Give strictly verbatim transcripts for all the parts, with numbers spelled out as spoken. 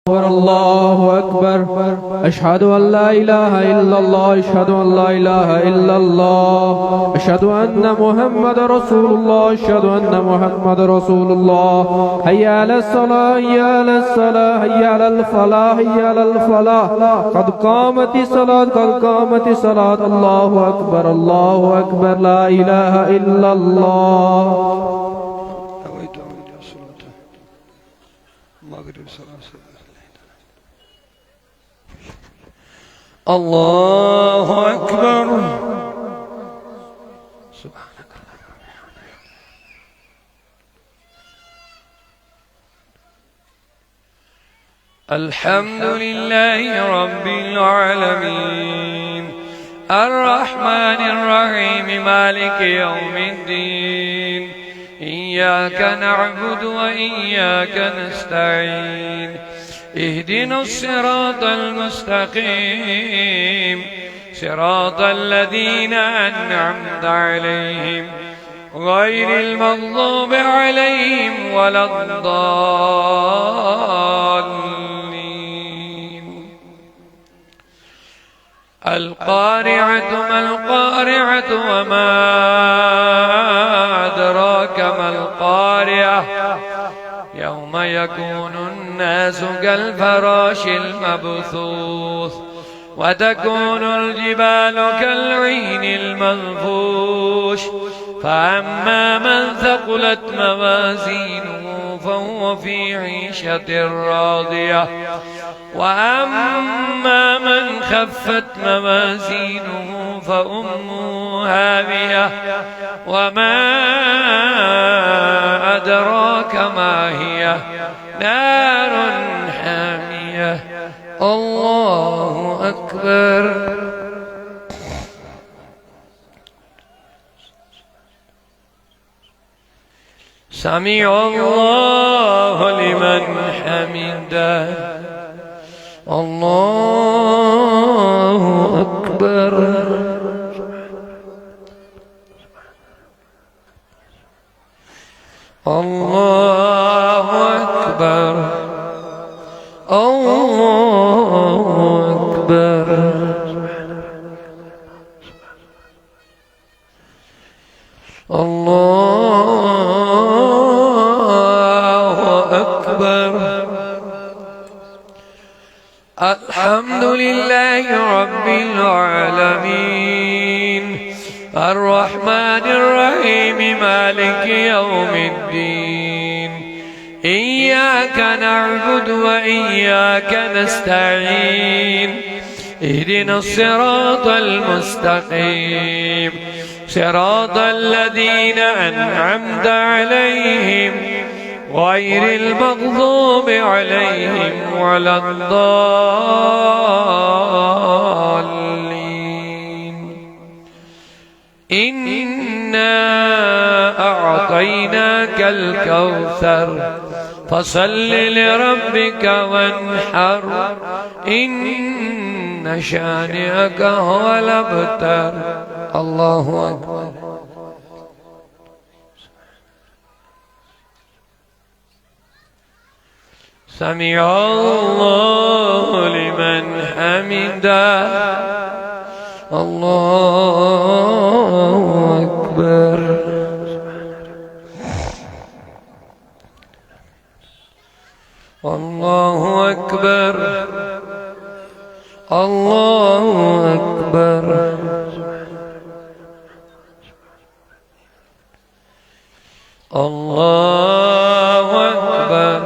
الله أكبر. أشهد أن لا إله إلا الله. أشهد أن لا إله إلا الله. أشهد أن محمد رسول الله. أشهد أن محمد رسول الله. حي على الصلاة، حي على الصلاة، حي على الفلاح، حي على الفلاح. قد قامت الصلاة، قد قامت الصلاة. الله أكبر، الله أكبر، لا إله إلا الله. الله أكبر. سبحانك. الحمد لله رب العالمين. الرحمن الرحيم. مالك يوم الدين. إياك نعبد وإياك نستعين. اهدنا الصراط المستقيم. صراط الذين أنعمت عليهم غير المغضوب عليهم ولا الضالين. القارعة ما القارعة، وما أدراك ما القارعة. يوم يكون الناس كالفراش المبثوث، وتكون الجبال كالعهن المنفوش. فأما من ثقلت موازينه فهو في عيشة راضية، وأما من خفت موازينه فأمه هاوية، وما أدراك ما هي، نار حامية. الله أكبر. سمع الله لمن حمده. الله أكبر. الله أكبر. الله أكبر. الله أكبر. الحمد لله رب العالمين. الرحمن الرحيم. مالك يوم الدين. إياك نعبد وإياك نستعين. اهدنا الصراط المستقيم. صراط الذين أنعمت عليهم غير المغضوب عليهم ولا الضالين. إنا أعطيناك الكوثر، فصل لربك وانحر، إن شانئك هو الأبتر. الله أكبر. سمع الله لمن حمده. الله أكبر. الله أكبر. الله أكبر. الله أكبر.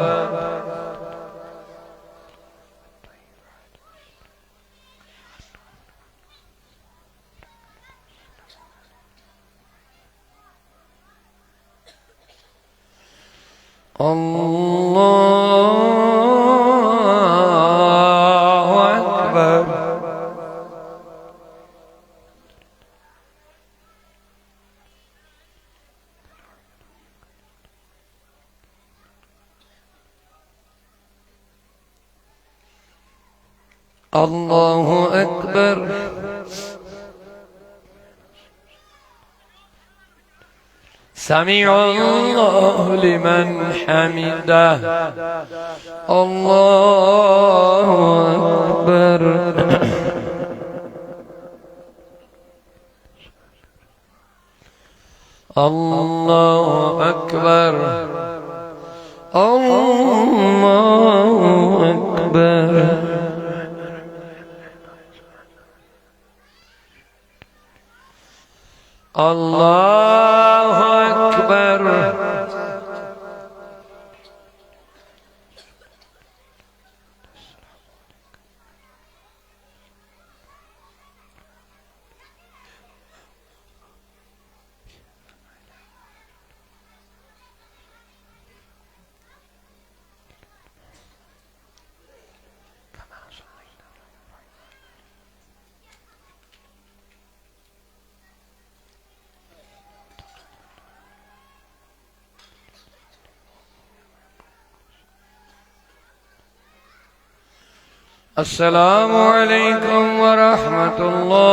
الله أكبر. الله أكبر. سمع الله لمن حمده. الله الله أكبر. الله أكبر. الله أكبر. السلام عليكم ورحمة الله.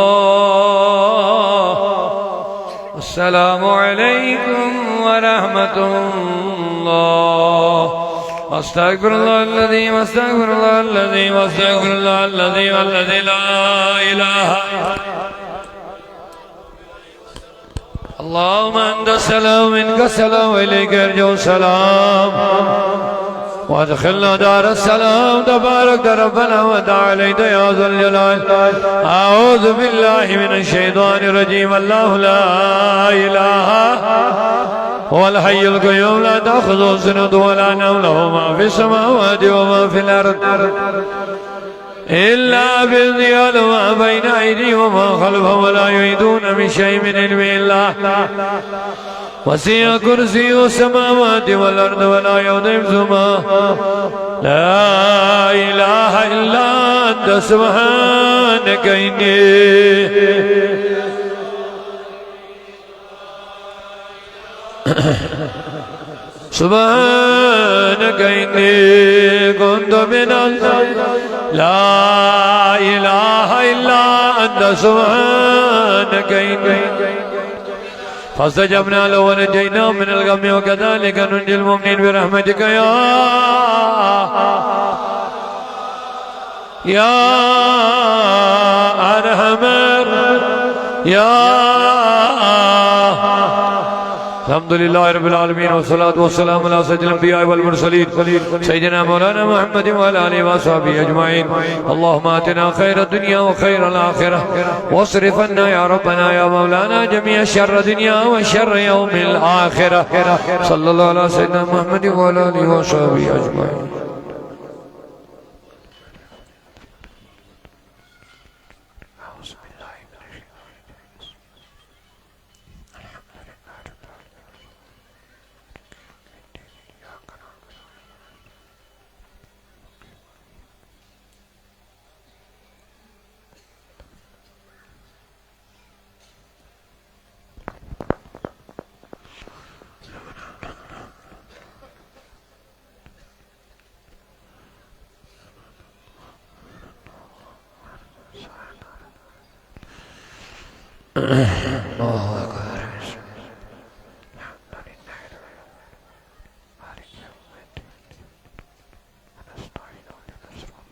السلام عليكم ورحمة الله. أستغفر الله العظيم، أستغفر الله العظيم، أستغفر الله العظيم الذي لا إله. اللهم أنت السلام، منك السلام، وإليك يرجع السلام. وأدخلنا دار السلام، تباركت ربنا وتعاليت يا ذا الجلال. أعوذ بالله من الشيطان الرجيم. الله لا إله، هو الحي القيوم، لا تأخذه سنة ولا نوم، له ما في السماوات وما في الأرض. إلا بإذنه، يعلم ما بين أيديهم وما خلفهم، ولا يحيطون بشيء من علمه إلا وسع كرسيه السماوات والأرض ولا يؤوده حفظهما. لا إله إلا أنت سبحانك إني سبحانك إني كنت من الظالمين. لا إله إلا أنت سبحانك إني. فاستجبنا له ونجيناه من الغم وكذلك ننجي المؤمنين برحمتك يا، يا أرحم الر-، يا. الحمد لله رب العالمين، والصلاة والسلام على سيد الأنبياء والمرسلين، سيدنا مولانا محمد وعلى آله وصحبه أجمعين. اللهم آتنا خير الدنيا وخير الآخرة، واصرف عنا يا ربنا يا مولانا جميع شر الدنيا وشر يوم الآخرة. صلى الله على سيدنا محمد وعلى آله وصحبه أجمعين. أعوذ بالله من الشيطان الرجيم. الحمد لله رب العالمين. إياك نعبد وإياك نستعين. الله أكبر. الحمد لله رب العالمين. مالك يوم الدين. ونستعين على الصراط.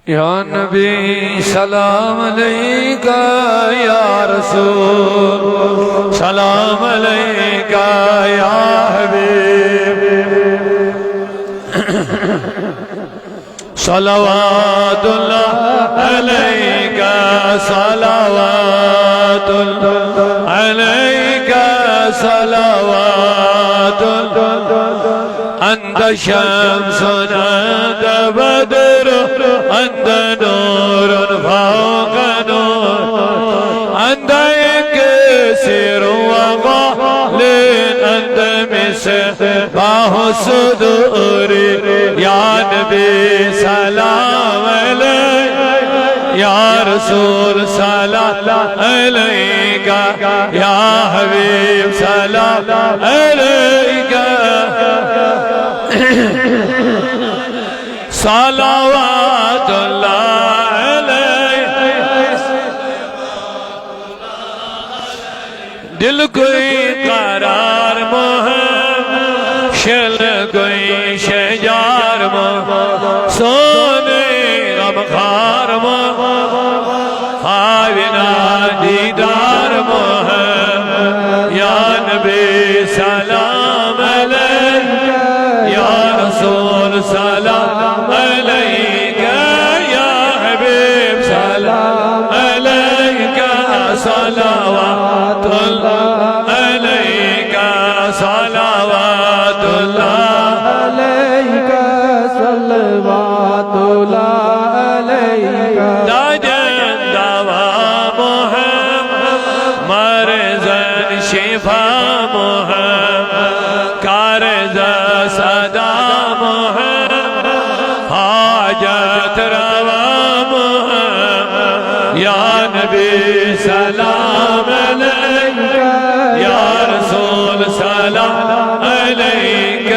يا نبي سلام عليك، يا رسول سلام عليك، يا حبيب صلوات الله عليك، صلوات الله عليك، صلوات أنت شمس، أنت بدر، أنت نور فوق نور، أنت إكسير وغليل، أنت مصباح الصدور. يا نبي سلام عليك، يا رسول سلام عليك، يا حبيب سلام عليك. صلوات الله عليك. دل کوئی قرار مو ہے، شل کوئی شجار مو، سونے غم خار مو، خاوینا دیدار مو ہے۔ یا نبی سلام علیک، یا رسول سلام علیک، یا حبیب سلام علیک، صلوات اللہ علیک، صلوات اللہ۔ عليك صلوات الله عليك. دادن دوا مو ہے، مرضن شفا مو ہے، قرض صدا مو ہے، حاجت روا مو ہے۔ یا نبی سلام علیک، یا رسول سلام علیک،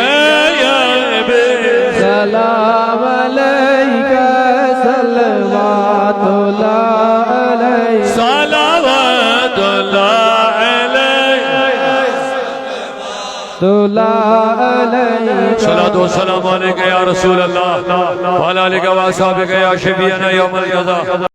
یا حبیب سلام عليك صلوات الله عليك. صلوات الله علیک۔ صلوات الله عليك. صلاة والسلام عليك يا رسول الله وعلى آلك وأصحابك يا شفيعنا يوم القضاء.